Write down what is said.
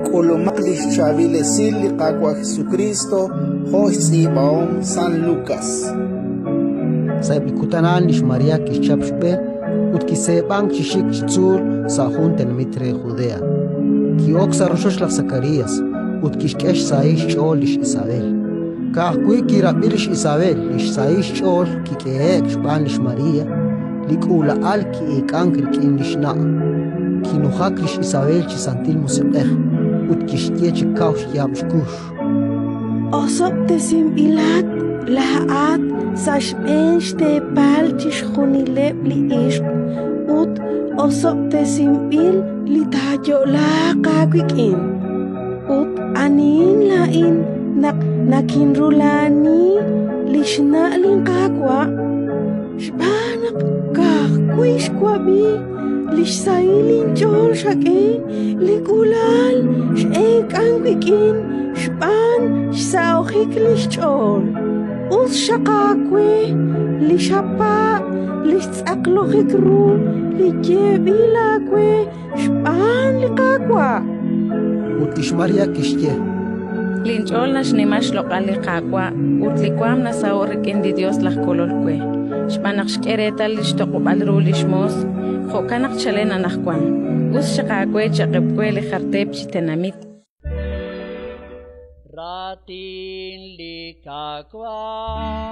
K'ulumaq li xChaab'il Esil li Qaawa' Jesukriist jo' xtz'iib'ahom San Lukas. Sa'eb' li kutan a'an lix María kixchap xb'e ut kiseeb'ank chi xik chi tzuul sa' jun tenamit re Judea. Ki'ok sa' rochoch laj Sakarías ut kixk'e xsahil xch'ool lix Isabel. Ka'ajwi' kirab'i lix Isabel li xsahil xch'ool kik'ehe'k xb'aan lix María, li k'uula'al ki'eek'ank rik'in li xna'. Kinujak lix Isabel chi Santil Musiq'ej ut kixye chi kaw xyaab' xkux: Osob'tesinb'ilat laa'at sa' xb'een xteepal chixjunileb' li ixq ut osob'tesinb'il li taayo'laaq aawik'in. Ut anihin laa'in naq nakinrula'ani li xna' linQaawa'? Xb'aan naq ka'ajwi' xwab'i li xsahil inch'ool xak'e, li k'uula'al x'eek'ank wik'in xb'aan xsahojik li xch'ool. Us xaq aawe li xapaab' li xtz'aqlojik ru li yeeb'il aawe xb'aan li Qaawa'. Ut lix María kixye: Linch'ool naxnima xloq'al li Qaawa' ut li waanm nasaho'k rik'in li Yos laj Kolol we, xb'aan naq xk'e reetal li xtoq'ob'aal ru li xmoos. Jo'kan naq chalen anaqwan, us xaq aawe cha'qeb' we li jar teep chi tenamit. Raatin li Qaawa'.